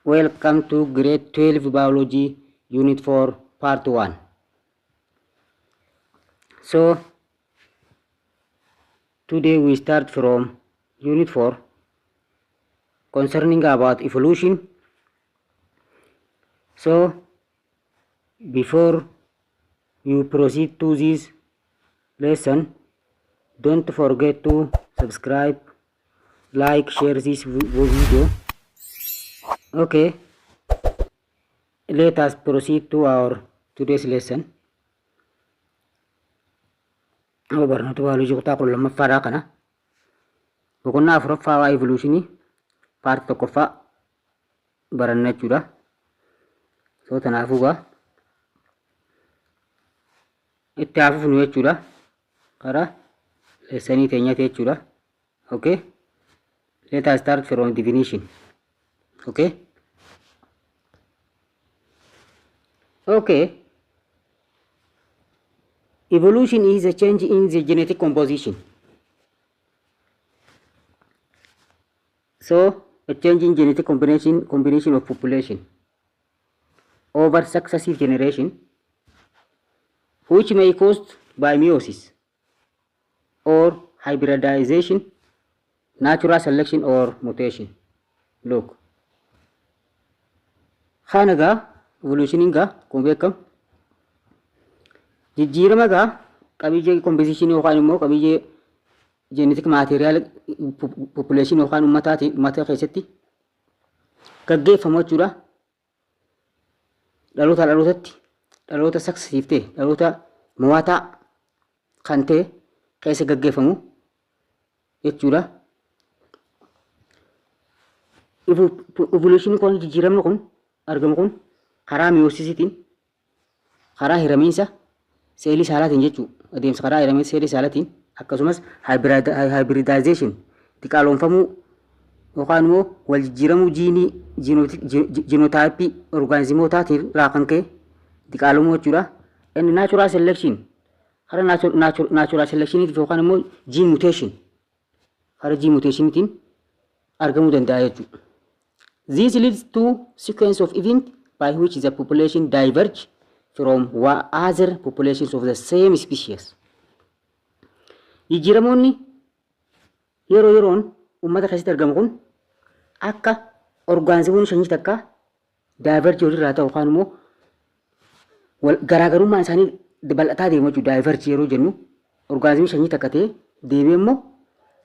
Welcome to grade 12 biology unit 4 part 1. So today we start from unit 4 concerning about evolution. So before you proceed to this lesson, don't forget to subscribe, like, share this video. Okay, let us proceed to our today's lesson. Barnoota baayoloojii kutaa 12ffaadhaa kana boqonnaa afuraffaa waa'ee evolutionii part tokkoffaa baranna jechuudha. So kanaafuu gaa itti haa fufnu jechuudha. Karaa lessonii teenyati jechuudha. Okay. Let us start from definition. Okay. Okay. Evolution is a change in the genetic composition. So, a change in genetic combination of population over successive generation, which may caused by meiosis or hybridization, natural selection or mutation. Look. Kana gaa evolutioniin gaa akkuma beekamu jijjiirama gaa qabiyyee composition yookaan immoo qabiyyee genetic material population yookaan ummataati ummata keessatti gaggeeffamu jechuudha. Dhaloota dhalootatti dhaloota successive ta'e, dhaloota mo'ataa kan ta'e keessa gaggeeffamu jechuudha. Evolution kun, jijjiiramni kun argamu kun, karaa meiosisiitiin, karaa hiramiinsa seelii saalaatiin jechuudha. Adeemsa karaa hiramiinsa seelii saalaatiin, akkasumas hybridization, diqaaloomfamuu yookaan immoo wal jijjiiramuu jiinii genotypeii orgaanizimootaatiin irraa kan ka'e diqaalomuu jechuudha. Inni natural selection, karaa natural selectioniitiif yookaan immoo gene mutation, karaa gene mutationiitiin argamuu danda'a jechuudha. This leads to sequence of events by which the population diverge from other populations of the same species. Jijjiiramoonni yeroo yeroon uummata keessatti argamu kun akka orgaanizimoonni sanyii takka diverge walirraa ta'u yookaan immoo garaagarummaan isaanii bal'ataa deemu jechuudha. Diverge yeroo jennu orgaanizimii sanyii takka ta'ee deebi'ee immoo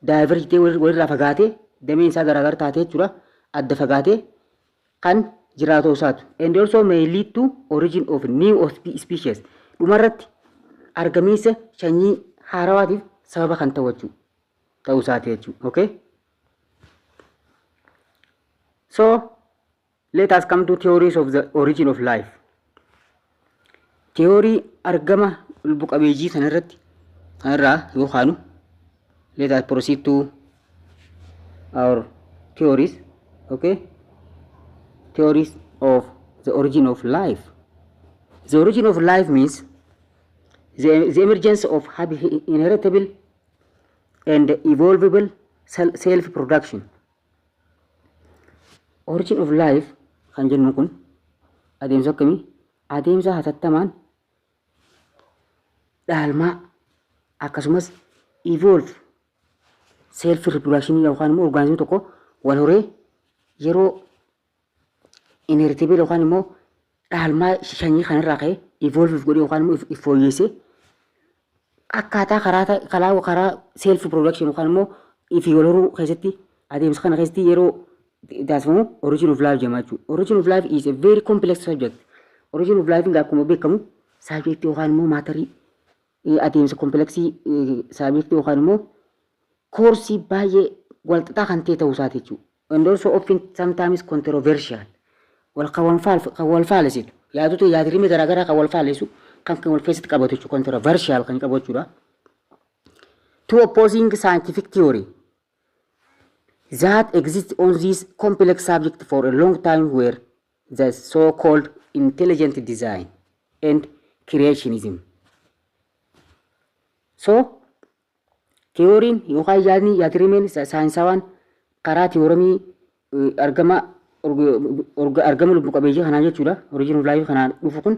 diverge ta'ee walirraa fagaatee, dameen isaa garaagara taatee jechuudha. Adda fagaatee kan jiraatu isaatu. And also may lead to origin of new species. Dhumarratti argamiinsa sanyii haarawaatiif sababa kan ta'u jechuudha. Ta'uu isaati jechuudha. Okay? So, let us come to theories of the origin of life. Theory argama lubbu qabeeyyii sanarratti kanarraa yoo kaanu, let us proceed to our theories. Okay? Theories of the origin of life. The origin of life means the emergence of inheritable and evolvable self production. Origin of life kan jennu kun adeemsa akkamii? Adeemsa hatattamaan dhaalmaa akkasumas evolve self reproduction yookaan immoo orgaanizimii tokko wal horee yeroo inheritable yookaan immoo dhaalmaa sanyii kanarraa ka'ee evolve godhee yookaan immoo if fooyyessee akkaataa karaa self production yookaan immoo ifii wal horuu keessatti, adeemsa kana keessatti yeroo taasifamu origin of life jedhama jechuudha. Origin of life is a very complex subject. Origin of life akkuma beekamu subject yookaan immoo matterii adeemsa complexii subject yookaan immoo koorsii baay'ee walxaxaa kan ta'e ta'uu isaati jechuudha. And also often sometimes controversial. Wal kan wal faalessitu, yaadota yaadrimee garaagaraa kan wal faalessu, kan wal keessatti qabatu jechuudha. Controversial kan qabu jechuudha. Two opposing scientific theory that exist on this complex subject for a long time were the so-called intelligent design and creationism. So, theoryin yookaan yaadni yaadrimeen saayinsawaan karaa theoremii argama Argama lubbu qabeeyyii kanaa jechuudha. Origin of life kanaan dhufu kun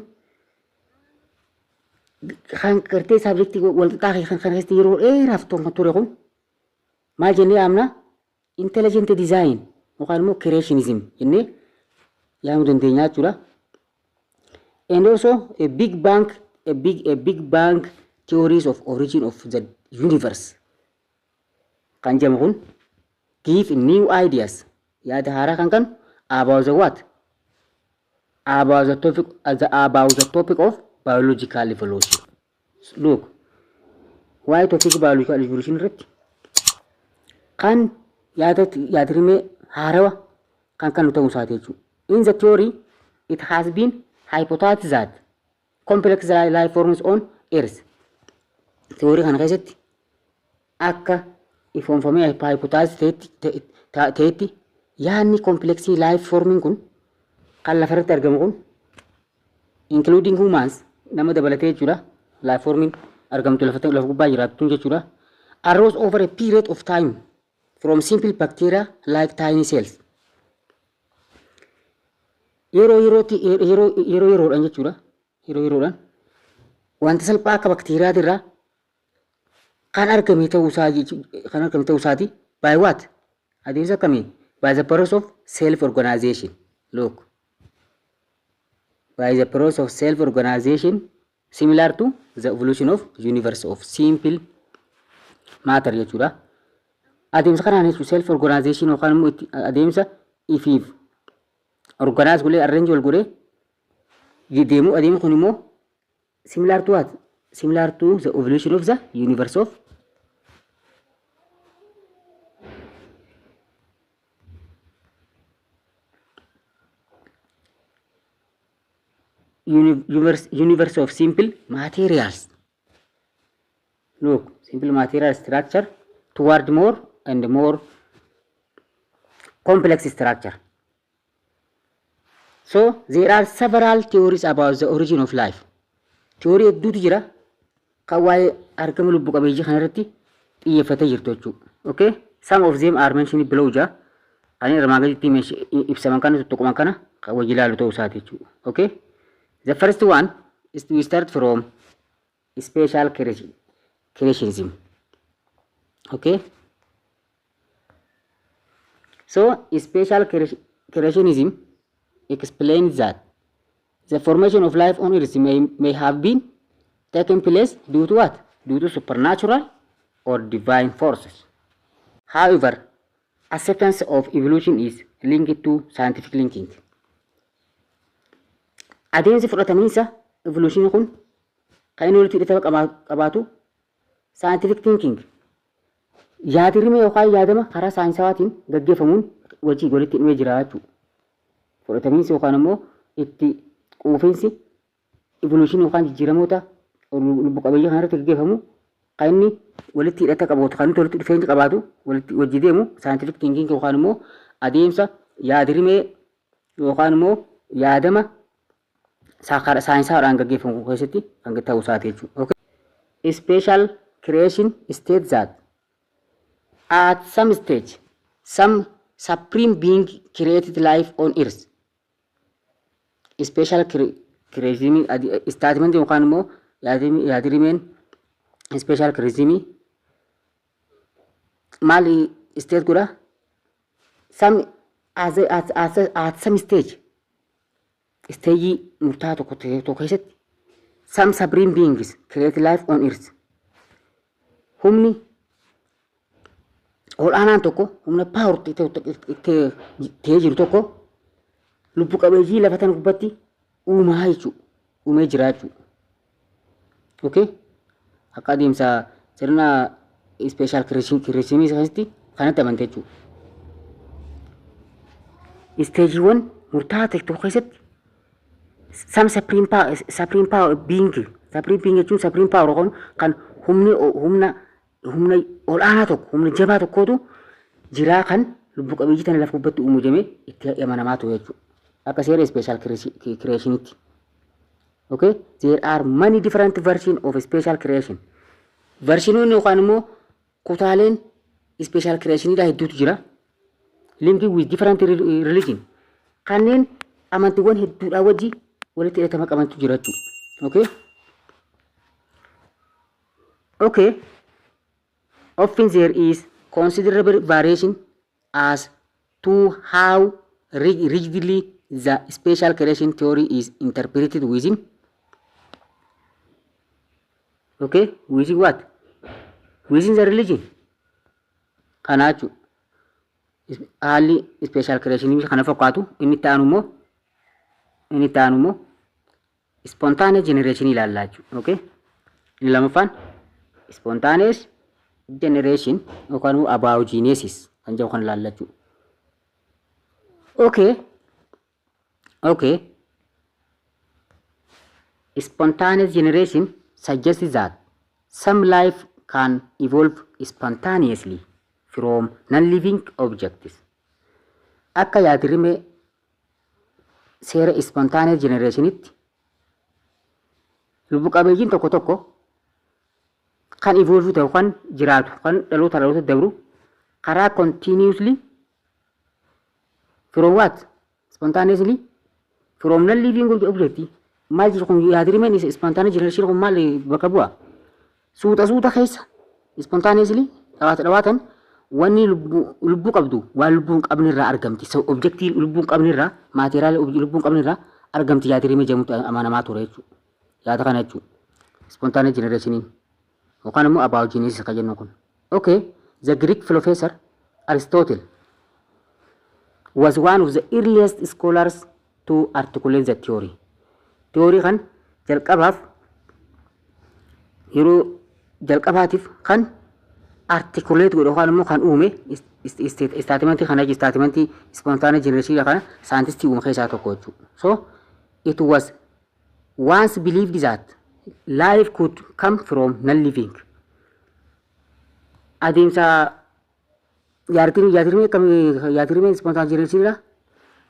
kan gartee subjectii wal xaxaa kan kana keessatti yeroo dheeraaf kan ture kun maal jennee yaamna? Intelligent design yookaan immoo creationism jennee yaamuu dandeenya jechuudha. And also a big bang theories of origin of the universe kan jedhamu kun give new ideas, yaada haaraa kan about the what about the topic of biological evolution. Look, waa'ee topic biological evolution irratti kan yaada yaadrimee haarawa kan ta'uu isaati jechuudha. In the theory, it has been hypothesized that complex life forms on earth. Theory kana keessatti akka ifoonfamee hypothesis ta'etti, yaadni complexii life forming kun kan lafarratti argamu kun, including humans, nama dabalatee jechuudha. Life forming argamtu lafa gubbaa jiraattu jechuudha. Arose over a period of time from simple bacteria like tiny cells. Yeroo yerootti, yeroo yeroo yeroodhaan jechuudha. Yeroo yeroodhaan wanta salphaa akka bakteeriyaatirraa kan argame ta'uu isaati. By what? Adeemsa akkamii? By the process of self organization. Look. By the process of self organization similar to the evolution of universe of simple matter jechuudha. Adeemsa kanaan jechuun self organization yookaan immoo adeemsa ifiif organize godhee, arrange wal godhee deemu. Adeemsi kun immoo similar to what? Similar to the evolution of the universe of universe of simple materials. Look, simple material structure toward more and more complex structure. So there are several theories about the origin of life. Theory hedduutu jira kan waa'ee argama lubbu qabeeyyii kanarratti xiyyeeffatee jirtu jechuudha. Okay? Some of them are mentioned below jaa. Kan armaan gaditti ibsaman kana, tuttuqaman kana kan wajji ilaalu ta'uu isaati jechuudha. Okay? The first one is to start from special creationism. Okay? So special creationism explains that the formation of life on earth may have been taken place due to what? Due to supernatural or divine forces. However, acceptance of evolution is linked to scientific thinking. Adeemsi fudhatamiinsa evolution kun kan inni walitti hidhata qabaatu scientific thinking, yaadirime yookaan yaadama karaa saayinsawaatiin gaggeeffamuun wajjin walitti hidhamee jira jechuudha. Fudhatamiinsi yookaan immoo itti quufinsi evolution yookaan jijjiiramoota lubbu qabeeyyii kanarratti gaggeeffamu kan inni walitti hidhata qabaatu, kan inni walitti dhufeenya qabaatu, walitti wajji deemu scientific thinking yookaan immoo adeemsa yaadrimee yookaan immoo yaadama saayinsaadhaan gaggeeffamu keessatti kan ta'uu isaati jechuudha. Okay. Special creation states that at some stage some supreme being created life on earth. Special creation statement yookaan immoo yaadrimeen special creation maal state godha? Some as at, at, at some stage, stage murtaa'aa tokko keessatti, some supreme beings create life on earth. Humni ol'aanaan tokko, humna power ta'ee jiru tokko lubbu qabeeyyii lafa tana gubbatti uumaa jechuudha. Uumee jira jechuudha. Okay? Akka adeemsa sirna special creation keessatti kanatti amante jechuudha. Stageiiwwan murtaa'aa ta'e tokko keessatti some supreme power being, supreme being jechuun supreme power kun kan humni humna ol'aanaa tokko, humna jabaa tokkotu jiraa kan lubbu qabeeyyii tana lafa gubbatti uumu jedhamee itti amanamaa ture jechuudha. Akka seera special creationitti. Okay? There are many different version of special creation. Versionoonni yookaan immoo kutaaleen special creationidha hedduutu jira. Linking with different religion. Kanneen amantiiwwan hedduudhaa wajji walitti hidhatama qabantu jira jechuudha. Okay? Okay. Often there is considerable variation as to how rigidly the special creation theory is interpreted within, okay, within what? Within the religion. Kana jechuudha. Haalli special creation kana fakkaatu. Inni itti aanu immoo spontaneous generation ilaallaa jechuudha. Okay? Inni lammaffaan spontaneous generation yookaan immoo abiogenesis kan jedhu kan ilaalla jechuudha. Okay. Spontaneous generation suggests that some life can evolve spontaneously from non-living objects. Akka yaadrimee seera spontaneous generationitti, lubbu qabeeyyiin tokko tokko kan evolve ta'u, kan jiraatu, kan dhaloota dhaloota dabru karaa continuously from what? Spontaneously from non-living object. Maal jiru kun? Yaadrimeen spontaneous generation kun maal bakka bu'a? Suuta suuta keessa spontaneously, dhawaata dhawaatan, wanni lubbuu qabdu waan lubbuu hin qabne irraa argamti. So objectii lubbuu hin qabne irraa, material lubbuu hin qabne irraa argamti yaadrimee jedhamutu amanamaa ture jechuudha. Yaada kana jechuudha. Spontaneous generationiin yookaan immoo abiogenesis kan jennu kun. Okay, the Greek philosopher Aristotle was one of the earliest scholars to articulate the theory. Theory kan jalqabaaf, yeroo jalqabaatiif kan articulate godhe yookaan immoo kan uume statementii kana, statementii spontaneous generation kana scientistii uume keessaa tokko jechuudha. So it was once believed that life could come from non-living. Adeemsa yaadrimee spontaneous generation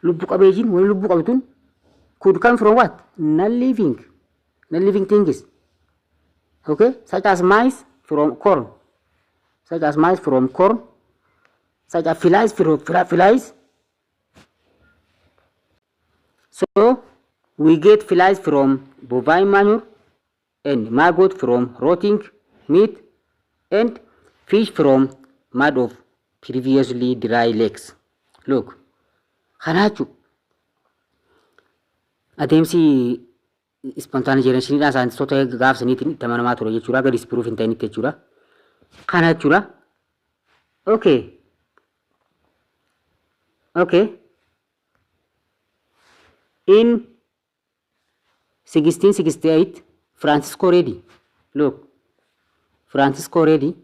lubbu qabeeyyiin, wani lubbuu qabduun, could come from what? Non-living. Non-living things. Okay? Such as mice from corn. Such as mice from corn. Such as flies from flies. So we get flies from bovine manure and maggot from rotting meat and fish from mud of previously dry lakes. Look, kana jechuudha. Adeemsi spontaneous generationiidhaan saayintistoota gaafsaniitiin itti amanamaa ture jechuudha. Gadi disprove hin ta'initti jechuudha. Kana jechuudha. Okay. In 1668, Francisco Redi, look, Francisco Redi,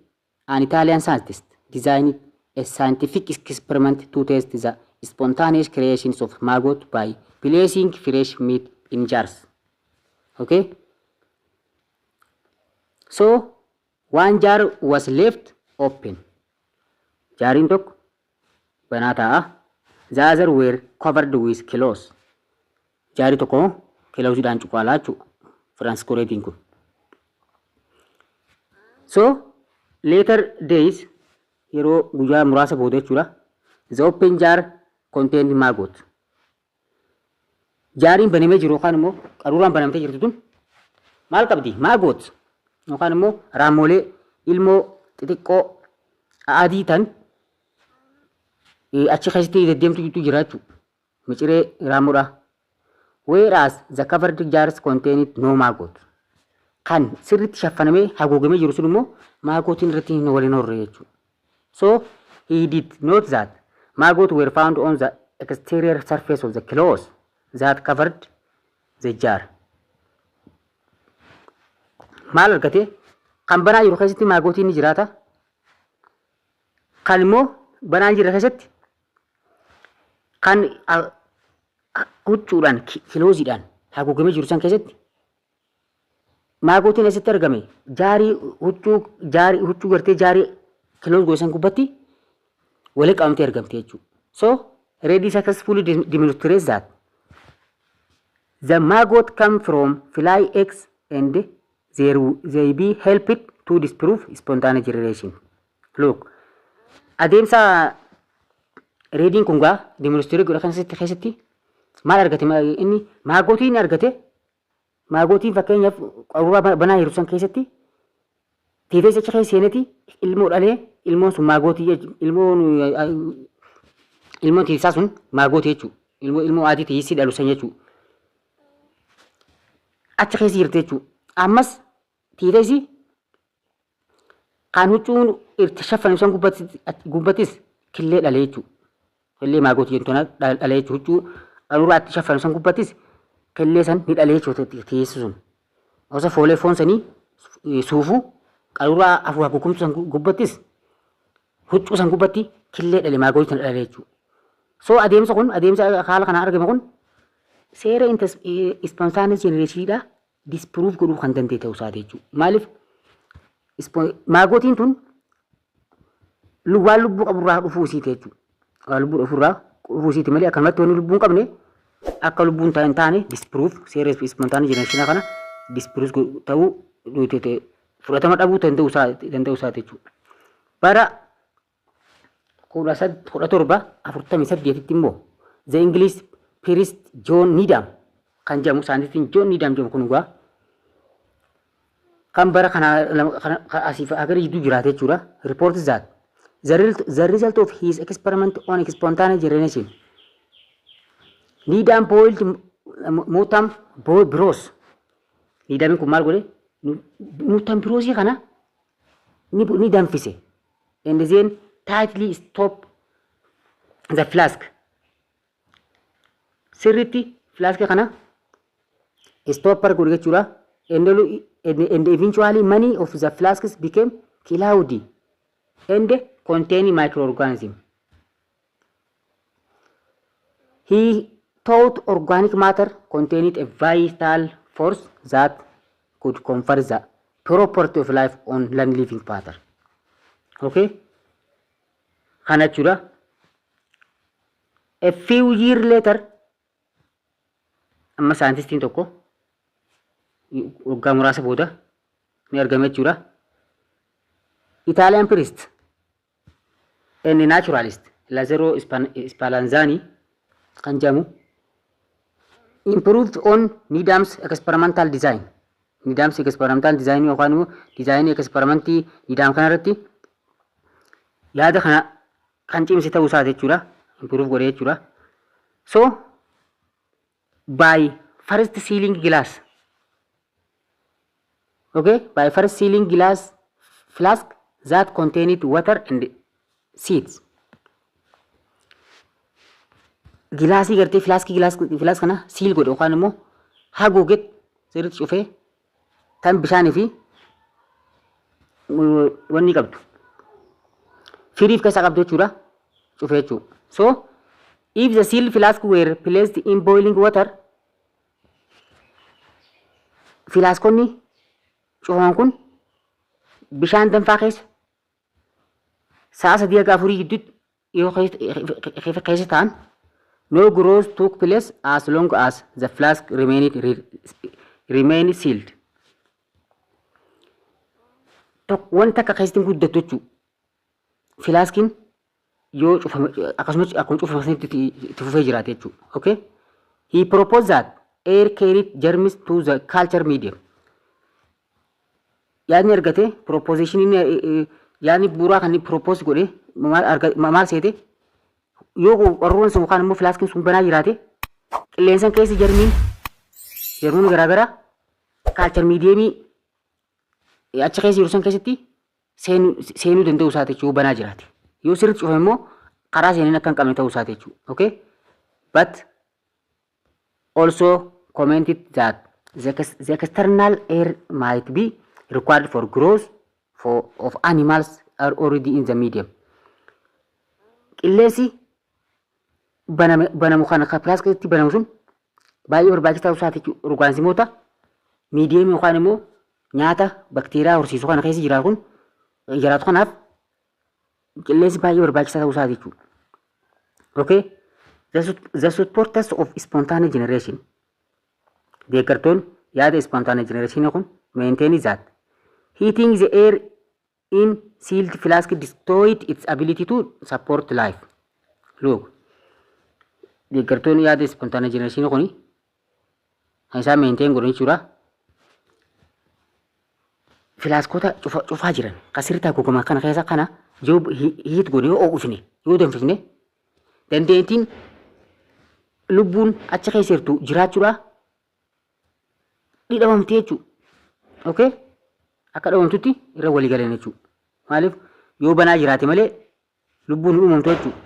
an Italian scientist, designed a scientific experiment to test the spontaneous creations of maggot by placing fresh meat in jars. Okay? So, one jar was left open. Jariin tokko banaa ta'a. The other were covered with cloth. Jarii tokko clothiidhaan cuqaalaa jechuudha. Francisco Rediin kun. So, later days, yeroo guyyaa muraasa booda jechuudha. The open jar contained maggot. Jariin banamee jiru yookaan immoo qaruuraan banamtee jirtu tun maal qabdi? Maggot yookaan immoo raammolee ilmoo xixiqqoo adii tan achi keessatti deddeemtutu jira jechuudha. Miciree raammoodha. Whereas the covered jars contained no maggot. Kan sirriitti shaffanamee haguugamee jiru sun immoo maggotiin irratti hin waliin horre jechuudha. So he did note that maggot were found on the exterior surface of the cloth that covered the jar. Maal argate? Kan banaa jiru keessatti maggotiin ni jiraata. Kan immoo banaa hin jirre keessatti, kan huccuudhaan, clothiidhaan haguugamee jiru san keessatti maggotiin asitti argame. Jarii huccuu, jarii huccuu gartee jarii cloth gosan gubbatti walitti qabamtee argamte jechuudha. So Redi successfully demonstrates that the maggot come from fly eggs and they be helped to disprove spontaneous generation. Look, adeemsa Rediin kun gaa demonstrate godha kan keessatti Maal argate inni? Maggotii inni argate. Maggotiin fakkeenyaaf qaruuraa banaa jiru san keessatti tiiteessi achi keessa seeneeti ilmoo dhalee, ilmoon sun maggotii, ilmoon tiitisaa sun maggotii jechuudha. Ilmoo adii tiisii dhalu san jechuudha. Achi keessa jirti jechuudha. Ammas tiiteessi kan huccuun itti shaffanu san gubbattis killee dhalee jechuudha. Killee maggotii jettu tana dhalee jechuudha. Huccuu qaruuraa itti shaffanu san gubbattis killee san ni dhalee jechuudha tiiteessi sun. Osoo foolee foon sanii suufuu qaruuraa afur haguugumtu san gubbattis, huccuu san gubbatti killee dhale, maggotii sana dhalee jechuudha. So adeemsa kun, adeemsa haala kanaan argame kun seera spontaneous generationiidha disprove godhuu kan danda'e ta'uu isaati jechuudha. Maaliif? Maggotiin tun waan lubbuu qaburraa dhufuu isiiti jechuudha. Waan lubbuu dhufurraa dhufuu isiiti malee akkanumatti wanni lubbuu hin qabne akka lubbuun hin taane disprove, seera spontaneous generation kana disprove ta'uu, fudhatama dhabuu danda'u isaati jechuudha. Bara 1748tti immoo the English priest John Needham kan jedhamu, saayintistiin John Needham jedhamu kun egaa kan bara kana asiif agara jidduu jiraate jechuudha. Report that the result of his experiment on spontaneous generation. Needham boiled mutton broth. Needham kun maal godhe? Mutton brothii kana ni danfise. And then tightly stop the flask. Sirriitti flask kana stopper godhe jechuudha. And eventually many of the flasks became cloudy and containing microorganisms. He thought organic matter contained a vital force that could confer the property of life on non-living matter. Okay? Kana jechuudha. A few years later, amma saayintistiin tokko waggaa muraasa booda ni argame jechuudha. Italian priest and naturalist Lazzaro Spallanzani kan jedhamu improved on Needham's experimental design. Needham's experimental design yookaan immoo design experimentii Needham kanarratti yaada kana kan cimse ta'uu isaati jechuudha. Improve godhee jechuudha. So by first sealing glass, okay, by first sealing glass flask that contained water and seeds. Gilaasii gartee flaskii glass kana seal godhe yookaan immoo haguuget sirriitti cufee kan bishaanii fi wanni qabdu. Firiif keessaa qabdu jechuudha. Cufee jechuudha. So if the sealed flask were placed in boiling water, flaskonni cufaman kun bishaan danfaa keessa sa'a 3 haga 4 gidduutti yoo keessa ta'an, no growth took place as long as the flask remained sealed. Wanta akka keessatti hin guddattu jechuudha. Flaskiin yoo cufame akkasumas akkuma cufame sanitti itti fufee jiraate jechuudha. Okay? He proposed that air carried germs to the culture medium. Yaadni argate, proposition, yaadni bu'uuraa kan inni propose godhe maal seete? Yoo qorroon sun yookaan immoo flaskiin sun banaa jiraate, qilleensan keessa jarmiin garaagaraa culture mediumii achi keessa jiru san keessatti seenuu danda'u isaati jechuudha banaa jiraate. Yoo sirriitti cufame immoo karaa seeneen akka hin qabne ta'uu isaati jechuudha. Okay? But also commented that the external air might be required for growth of animals are already in the medium. Qilleensi banamu kana kan flaskitti banamu sun baay'ee barbaachisaa ta'uu isaati jechuudha. Orgaanisimoota mediumii yookaan immoo nyaata bakteeriyaa horsiisu kana keessa jiraatu kun jiraatu kanaaf qilleensi baay'ee barbaachisaa ta'uu isaati jechuudha. Okay? The supporters of spontaneous generation, deeggartoon yaada spontaneous generation kun, maintain that heating the air in sealed flask destroyed its ability to support life. Look, Deeggartoonni yaada spontaneous generation kuni kan isaan maintain godhan jechuudha. Filaaskoota cufaa jiran kan sirriitti haguugaman kana keessa kana yoo hiit goone, yoo oo'ifne, yoo danfifne, dandeettiin lubbuun achi keessa jirtu jiraachuudha ni dhabamti jechuudha. Okay? Akka dhabamtutti irra walii galan jechuudha. Maaliif yoo banaa jiraate malee lubbuun hin uumamtu jechuudha.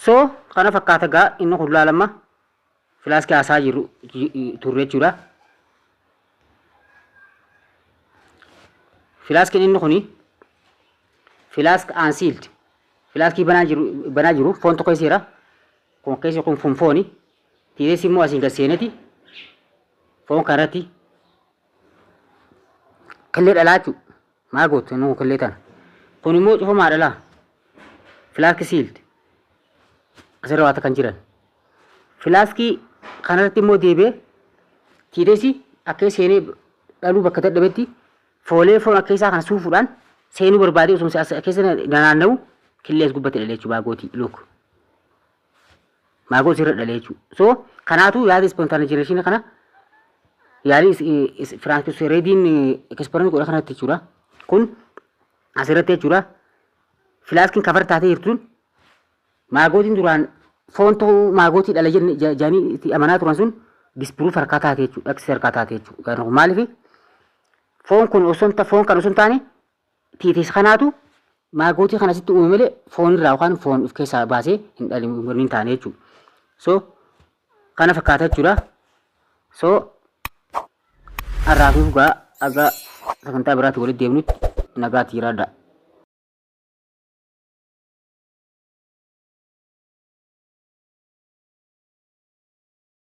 So kana fakkaata gaa inni kun laalama filaaskii haasaa jiru turre jechuudha. Filaaskiin inni kuni flask unsealed, filaaskii banaa jiru foon tokko keessa jira. Kun keessa kun fooni. Tiireessi immoo asiin gad seeneti foon kanarratti killee dhalaa jechuudha. Maal gootu inni kun killee tana. Kun immoo cufamaa dhalaa. Flask sealed. Asirra waata kan jiran. Filaaskii kanarratti immoo deebi'ee tiireessi akka seenee dhaluu bakka dadhabetti foolee foon akka isaa kana suufuudhaan seenuu barbaadee osoo as keessa naanna'u killee as gubbatti dhalee jechuudha maagootii look. Maggot irra dhalee jechuudha. So kanaatu yaada spontaneous generation kana yaalii Francis Reediin experiment godha kanatti jechuudha. Kun asirratti jechuudha. Filaaskiin cover taatee jirtuun maaggootiin duraan foon ta'uu maaggootii dhala jedhanii itti amanaa turan sun disproof harkaa taate jechuudha. Aksi harkaa taate jechuudha. Maaliif foon kun osoo foon kan osoo hin taane tiitis kanaatu maaggootii kana sitti uume malee foon irraa yookaan foon of keessaa baasee hin dhalin hin taane jechuudha. So kana fakkaata jechuudha. So har'aaf gaa aga sagantaa biraatti walitti deemnutti nagaatti jiraadha.